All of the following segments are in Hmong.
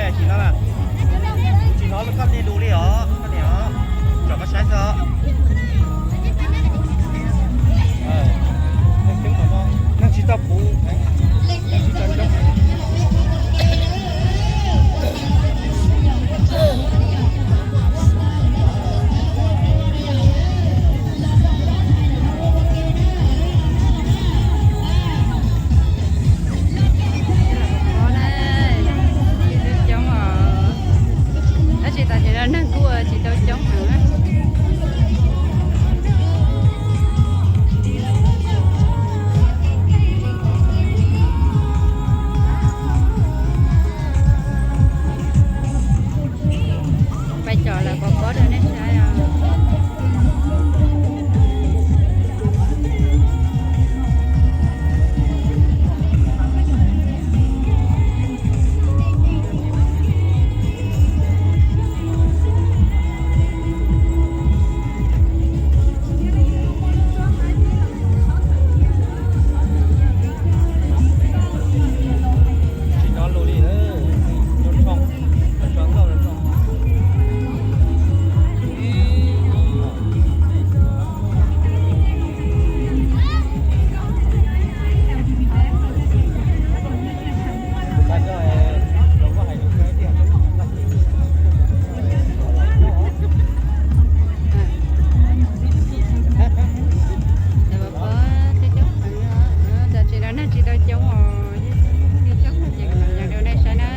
Tsis hnov, tsis hnov koj niag lus li os, koj niam os. Tsom koj saib xwb. Neeg tsis tau puv, neeg tsis tau coob. Coob os, tab sis tam sim no neeg kuj tsis tau coob heev na. Pais cov lawv pov pob rau nej saib os. Tam sim no neeg tsis tau coob os, coob ces kuv mam yog rau nej saib na.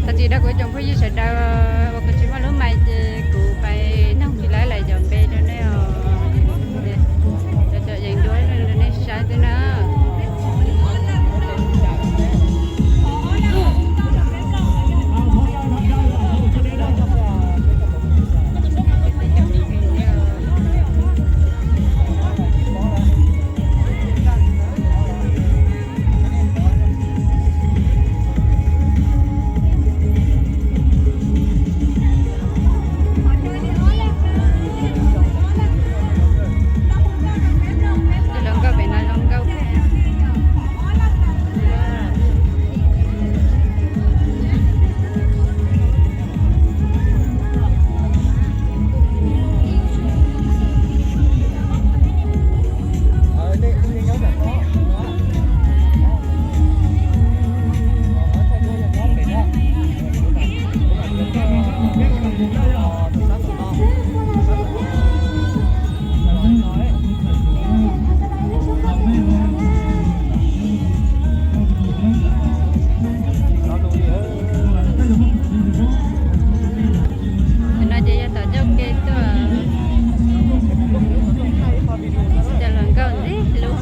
Tag kis rau kuv cov phooj ywg sawv daws uas kuv tsis muaj lub mais ces kuv pais noog tsis laib lawv cov npe rau nej os. Cov yees duab rau nej saib xwb na. Zoo nkauj pem no zoo nkauj. Tus no ces yog tom ncauj ke tuaj, cov hluas nkauj ntxim hlub.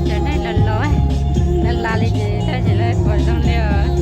Cov neeg los los, los las li ces thaj tsam lawv pom zoo li os.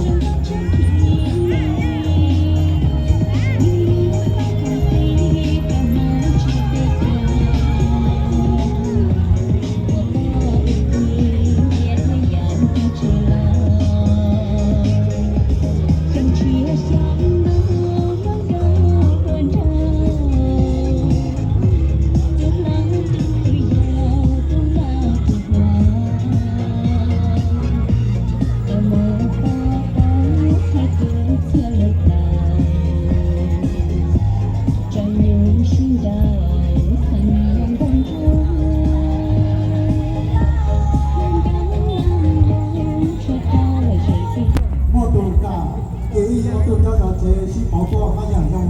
Muaj tus kam ces ib ob tug nyob zov tsev sib pauv tuaj haj yam zoo.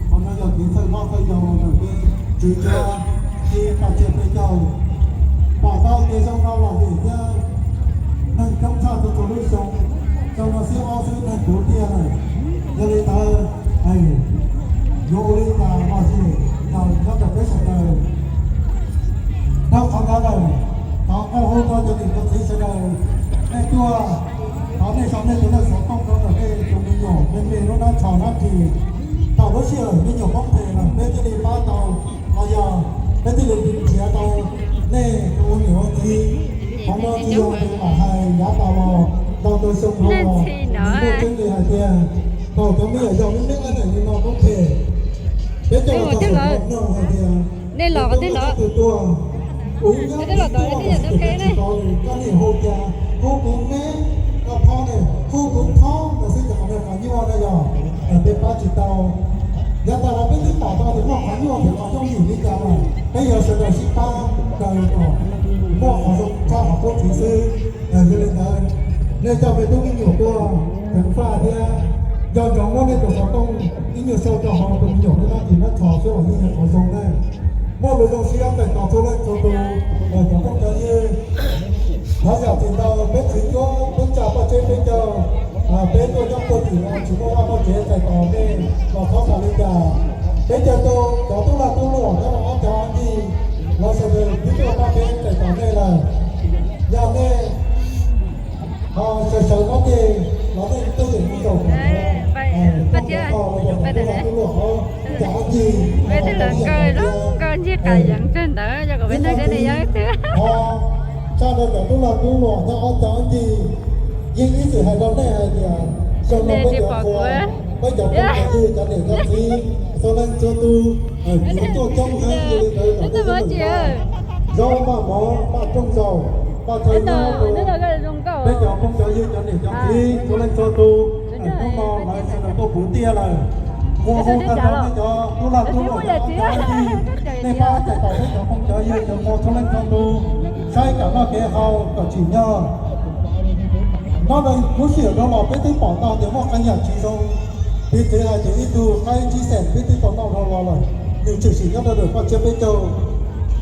Qhov no yog kev txhawj hlob txhawj yau ntawm peb tswv cov sib pab tsiab peb caug. Pom tau kev zoo no los vim thiab neeg coob tshaj txhua txhua lub xyoo, xyoo no xiab ob xwb neeg puv tiag lawm. Yog li ntawd, yuav ua li cas los sim nyob rau peb sawv daws. Dhau qhov ntawd lawm, thov ua hu rau cov niam cov txiv sawv daws, nej tuaj, thov nej sau nej tus lej xov tooj rau ntawm nej tus me nyuam me me lub hnab tsho hnab ris. Thaum lub sij hawm me nyuam poob phem lawm peb thiaj li pab tau, los yog peb thiaj li nrhiav tau nej tus ua niam ua txiv. Qhov no tsis yog tus mam hais yav tas los tau tus xyoo no los, nws muaj tseeb li hais tias thaum cov me nyuam yaus me me ntawm li no poob phem, peb coj los txog saum no mloog hais tias nej los qhov twg los, kuv nyob tib tuaj los tsis tau li, koj niam hu cas hu kuv me, koj phob ne hu kuv phob no xwb ces qhov no qhov nyuaj na yog peb pab tsis tau. Yav tas los peb twb pom tau tias muaj qhov nyuaj thiab qhov yooj yim li cas lawm, peb yuav sawv daws sib pab daws kom muaj qhov zoo tshaj qhov poob phem xwb. Yog li ntawd, nej coj peb tub me nyuam tuaj ceev faj thiab nco ntsoov muab nej tus xov tooj ib nyuag sau rau hauv tus me nyuam lub hnab ris hnab tsho xwb los yeej yog qhov zoo na. Muaj lus zoo siab txais tos txhua leej txhua tus, cov phooj cov ywg. Thov zam txim ntau peb tswv cuab peb tsa paj tseb peb caug, peb tuaj nyob puag tim no tsis muaj vaj muaj tsev txais tos nej los thov zam li cas. Peb caug tus cov tub lag tub luam nyob rau ob cag ncig los sawv daws twb tuaj pab peb txais tos nej lawm. Yog nej ho sawv sawv no ces los nej tuaj yeem mus zaum paj tsiab, paj tsiab, peb tug lag tub luam ob cag ncig, peb tug lag nkauj zoo nkauj ncig qas yees tsawg ntawd yog kom peb nrog seb nej yog twg. Tshaj rau cov tub lag tub luam nyob ob cag ncig, yeej ib txwm hais rau nej hais tias xyoo no peb cov qhua, peb cov phooj cov ywg cov niam cov txiv txhua leej txhua tus yuav tuaj coob heev li ntawd kom nej zaub maj mov maj rooj zaum maj chaw nyob rau peb cov phooj cov ywg cov niam cov txiv txhua leej txhua tus. Hnub no lawv sawv daws tuaj puv tiag lawm, ua hu tag rau nej cov tub lag tub luam cov ncig, nej pab txais tos peb cov phooj cov ywg cov qhua txhua leej txhua tus. Saib kev noj kev haus kom tsim nyog. Hnub no lub sij hawm no los peb twb pom tau tias muaj qee yam tsis zoo, piv txwv hais tias ib tug qaib tsib xees peb twb tau noj dhau los lawm, nws tshwm sim nyob rau ntawm paj tsiab peb caug,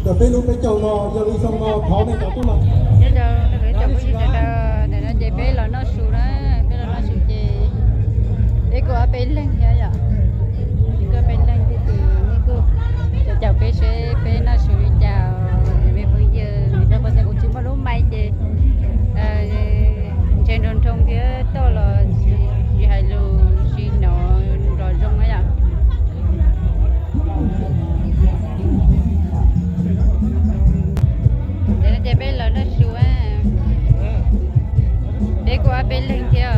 ntawm peb lub peb caug no. Yog li xyoo no thov nej cov tub los. Nyob rau sawv daws, ntawm no ces peb los noj su na, peb los noj su ces peb kuj ob peb leeg thiab yom, peb kuj ob peb leeg thiab ces nej kuj caum caum peb seb peb noj su li cas, me phooj ywg, rau qhov tias kuv tsis muaj lub maiv ces ntshe nroo nroo thiab tuaj los tsis hais lus tsis hnov nrov zoo na yom. Ces no ces peb los noj su, peb kuj ob peb leeg thiab,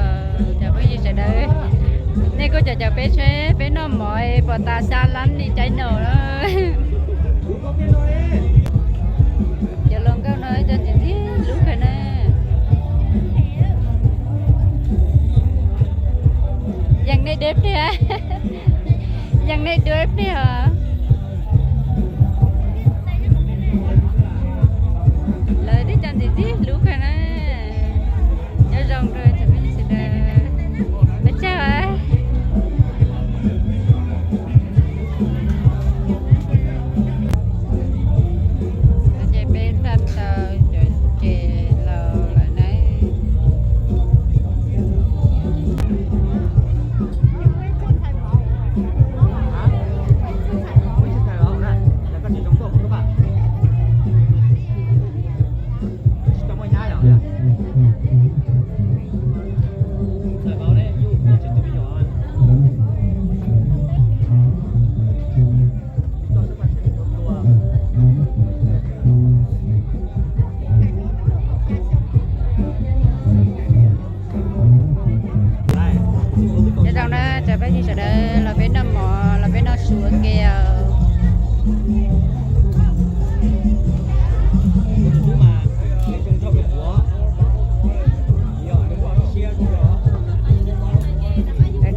cov phooj ywg sawv daws, nej kuj caum caum peb seb peb noj mov pom tas xya lab li caij no na. Cov hluas nkauj no coj ntxiv ntxiv lub kawg na. Yeej nej dua ib pliag, yeej nej dua ib pliag os. Lawv twb coj ntxiv ntxiv lub kawg na. Nyob zoo rau tsoom phooj ywg sawv daws, pab tsaug. Ces peb txog tau cov tsev laus lawm na. Nyob zoo na cov phooj ywg sawv daws, los peb noj mov los peb noj su ua ke os.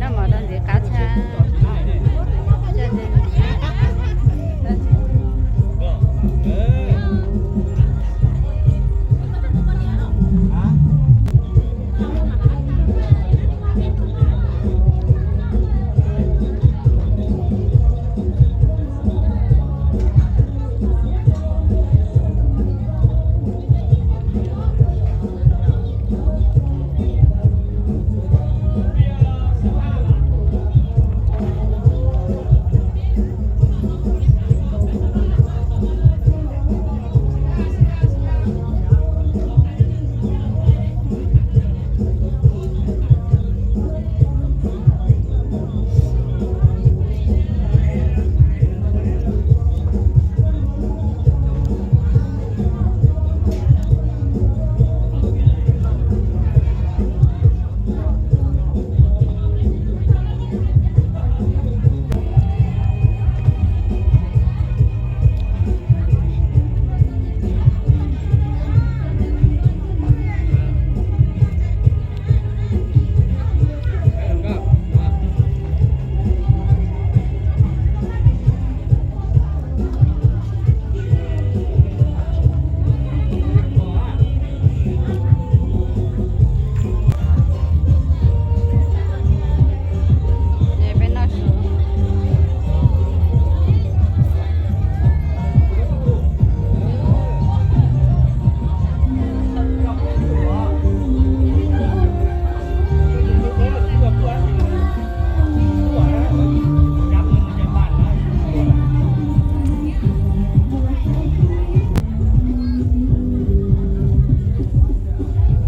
Noj mov tau ntxiv qab tshaj.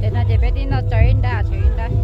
Ces no ces peb tib noj tsawv ib nrab tsawv ib nrab.